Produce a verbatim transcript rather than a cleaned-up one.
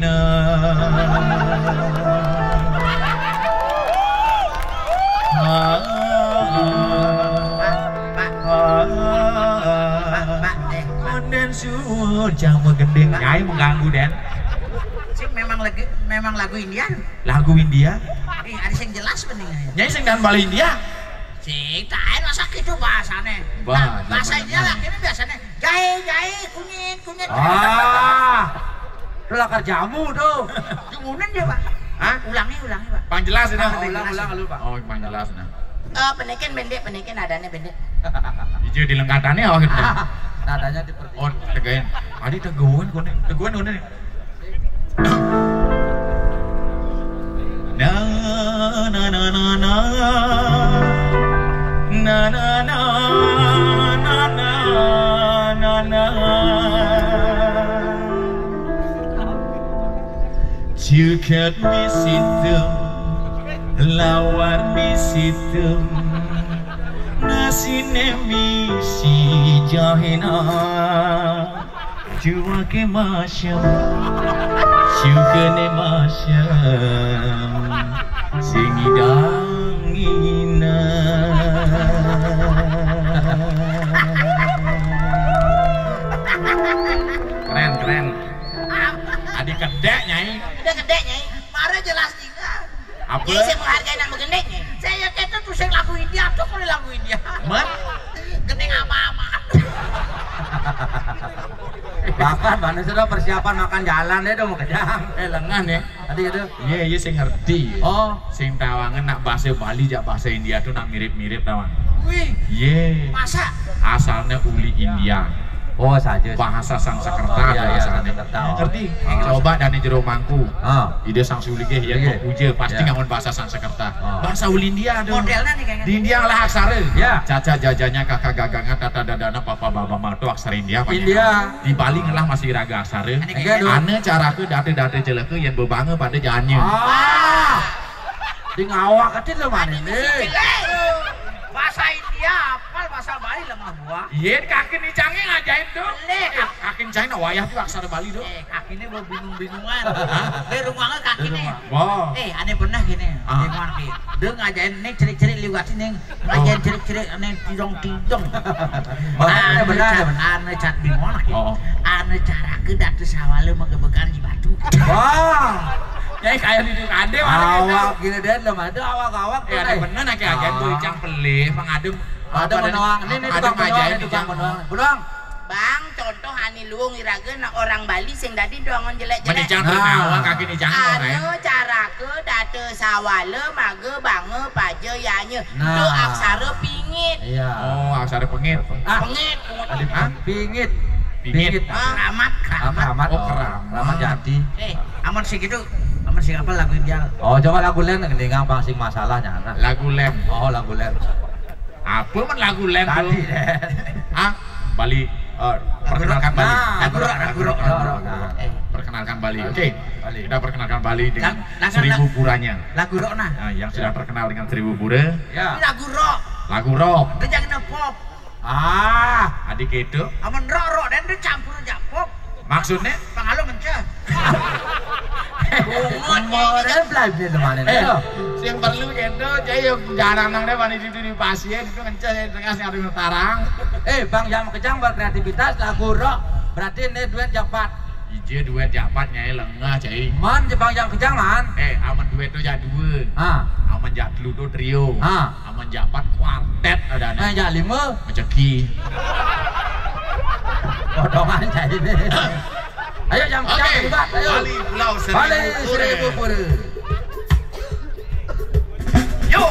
Pak, Pak, Pak, Pak, eh, Pak. Konden suwun, jangan gending. Pak. Nyai mengganggu, Den. Sing memang lagi, memang lagu Indian. Lagu India? Eh, ada yang jelas mendingan. Nyai sing dan Bali India. Sing, tak masa gitu bahasane. Bah, nah, bahasa India lah, ini biasanya jahe, jahe, kunyit, kunyit. Ah. Lu lakar jamu tuh. Jumunan dia, Pak. Hah? Ulangi, ulangi, Pak. Pang jelas ini. Ah, ulang, ulang lu, Pak. Oh, pang jelas nah. Eh, pendekin pendek, pendekin adanya pendek. Ijo dilengkatannya oh gitu. Nadanya dipertinggi. Oh, tegain. Adi teguan kono. Teguan kono. Na na na na na. Na na na na na na na. Jeket misitu, lawar misitu, nasine misi jahena. Juwake masem, sukene masem, sing idang-idang. Keren, keren. Adi kedek, Nyai. Udah gede, Nyai. Mare jelas juga. Apa? Jadi saya menghargai anak begendek nih. Saya kata tuh saya lagu India tuh kalau lagu India. Man? Gending apa-apa. Bahkan mana sudah persiapan makan jalan deh dong kejang. Eh, lengan ya. Tadi itu. Iya, iya, saya ngerti. Oh. Sing tawangan nak bahasa Bali jak bahasa India tuh nak mirip-mirip tawang. Wih. Iya. Masa? Asalnya uli India. Oh, saja. Bahasa Sanskerta. Oh, iya, iya, bahasanya. Sanskerta, oh. Ngerti? Oh. Coba dari jero mangku. Ah. Ide sang sulige ya, iya, kok puja, pasti, iya, ngangon bahasa Sanskerta. Oh. Bahasa uli India ada. Modelnya nih kayaknya. Di India lah aksara. Ya. Caca jajanya kakak gagangnya tata dadana papa baba mato aksara India. India. Di Bali ngelah masih raga aksara. Enggak, dong. Ane caraku date-date celaka yang bebanga pada janya. Ah. Di ngawak kecil lo mana ini? Bahasa India apal, bahasa Bali lemah buah. Iya, kaki ni canggih ngajain tuh. Leh. Eh, kaki ni canggih nak wayah tuh aksara Bali tuh. Eh, kaki ni bingung-bingungan. Hah? Di rumahnya kaki ni. Di rumah. Wah. Eh, aneh pernah gini. Ah. Di rumah ki. Dia ngajain ni cerik-cerik liwat sini. Ngajain cerik-cerik aneh tidong-tidong. Bahasanya benar, benar. Ane cat bingung lagi. Oh. Ane cara ke datu sawale magebekan di batu. Wah. Nyai kayak di ade mana kita. Awak gila deh, belum ada awak-awak tuh. Eh, ada bener nak kayak agen tuh, cang pelih, mengadem. Ada mendoang. Ini, ini tukang mendoang, ini tukang mendoang. Belum. Bang, contoh ane luung iraga nak orang Bali sing dadi doangan jelek-jelek. Menicang tuh nah, awak kaki ni jangan. Anu caraka data sawala maga banga paja yanya. Nah. Tu aksara pingit. Iya. Oh, aksara pengit. Ah. Pengit. Hah? Pingit. Pingit. Pingit. Ah. Keramat, keramat. Ah, keramat. Oh, keramat. Keramat jati. Eh, amun sing gitu, amun sing apa lagu India? Oh, coba lagu lain ngelingang bang sing masalahnya. Nah. Lagu lain. Oh, lagu lain. Apa man lagu lain tuh? Tadi deh. Hah? Bali, eh, perkenalkan Bali. Nah, lagu rock, lagu rock, lagu rock. Nah. Eh. Perkenalkan Bali. Oke. Bali. Kita perkenalkan Bali dengan seribu puranya. Lagu rock nah. Nah, yang sudah terkenal dengan seribu pura. Ya. Ini lagu rock. Lagu rock. Dia jangan pop. Ah, adik itu. Amun rock-rock dan dia campur aja pop. Maksudnya? Pengalu menceh. Bungut. Umurnya belanja teman ini. Eh, yang perlu gitu, jadi yang jarang nang deh, mana itu di pasien itu ngenceh, saya tengah sih ada tarang. Eh, Bang Jam Kejang berkreativitas lagu rock, berarti ini duet japat. Ije duet japat nyai lengah, cai. Man, Jepang Jam Kejang, man. Eh, aman duet tuh jak dua. Ah. Aman jak telu tuh trio. Ah. Aman japat kuartet ada nih. Eh, jak lima. Rezeki. Potongan cai ini. Ayo, Jam Kejang, oke, terlibat, ayo. Bali Pulau Seribu Pura. Bali Seribu Pura. Yo.